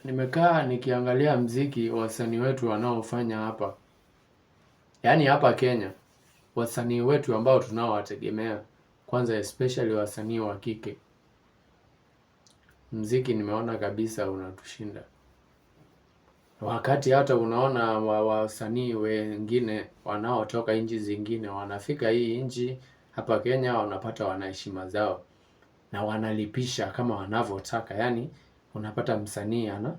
Nimekaa nikiangalia mziki wasanii wetu wanaofanya hapa, yaani hapa Kenya, wasanii wetu ambao tunaowategemea kwanza, especially wasanii wa kike, mziki nimeona kabisa unatushinda. Wakati hata unaona wasanii wengine wanaotoka nchi zingine wanafika hii nchi hapa Kenya, wanapata wanaheshima zao na wanalipisha kama wanavyotaka, yaani unapata msanii ana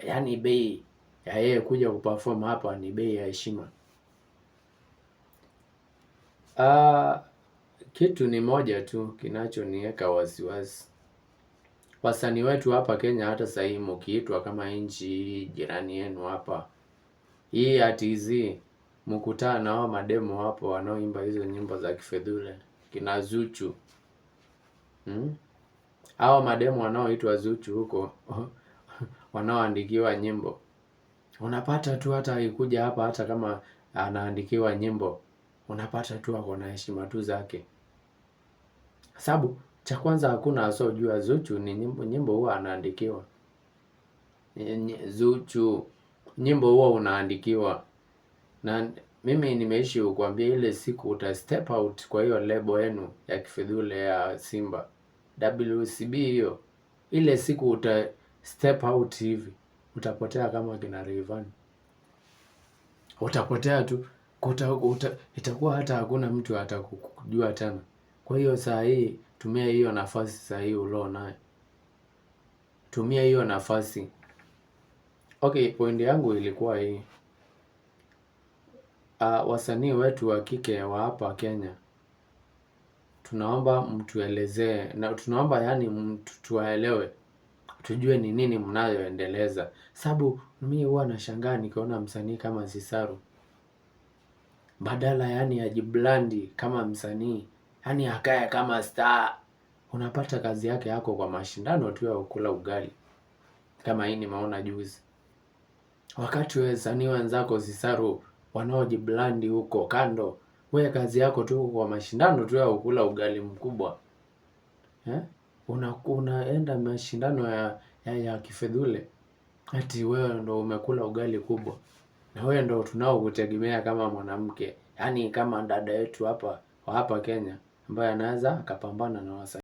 yaani bei ya yeye kuja kuperform hapa ni bei ya heshima. Kitu ni moja tu kinachoniweka wasiwasi. Wasanii wetu hapa Kenya hata sasa hivi mkiitwa kama nchi jirani yenu hapa hii ya TZ, mkutana na hao mademo hapo wanaoimba hizo nyimbo za kifedhule kina Zuchu, Hao mademo wanaoitwa Zuchu huko wanaoandikiwa nyimbo, unapata tu hata ikuja hapa, hata kama anaandikiwa nyimbo, unapata tu ako na heshima tu zake, sababu cha kwanza hakuna asojua Zuchu ni nyimbo, nyimbo huwa anaandikiwa Zuchu, nyimbo huwa unaandikiwa. Na mimi nimeishi kukuambia ile siku uta step out kwa hiyo lebo yenu ya kifedhule ya Simba WCB hiyo, ile siku uta step out hivi utapotea kama kina Rayvanny, utapotea tu itakuwa hata hakuna mtu atakujua tena. Kwa hiyo saa hii tumia hiyo nafasi saa hii ulio nayo, tumia hiyo nafasi. Okay, point yangu ilikuwa hii. Wasanii wetu wa kike wa hapa Kenya, tunaomba mtuelezee na tunaomba yani mtu tuwaelewe, tujue ni nini mnayoendeleza, sababu mi huwa nashangaa nikiona msanii kama Sisaru badala yani ajiblandi kama msanii, yani akae kama star, unapata kazi yake yako kwa mashindano tu ya kukula ugali kama hii nimeona juzi. Wakati wasanii wenzako Sisaru wanaojiblandi huko kando, we kazi yako tu kwa mashindano tu ya kukula ugali mkubwa eh? Unaenda mashindano ya kifedhule ati wewe ndo umekula ugali kubwa, na wewe ndo tunaokutegemea kama mwanamke, yaani kama dada yetu hapa wa hapa Kenya ambaye anaweza akapambana na wasanii.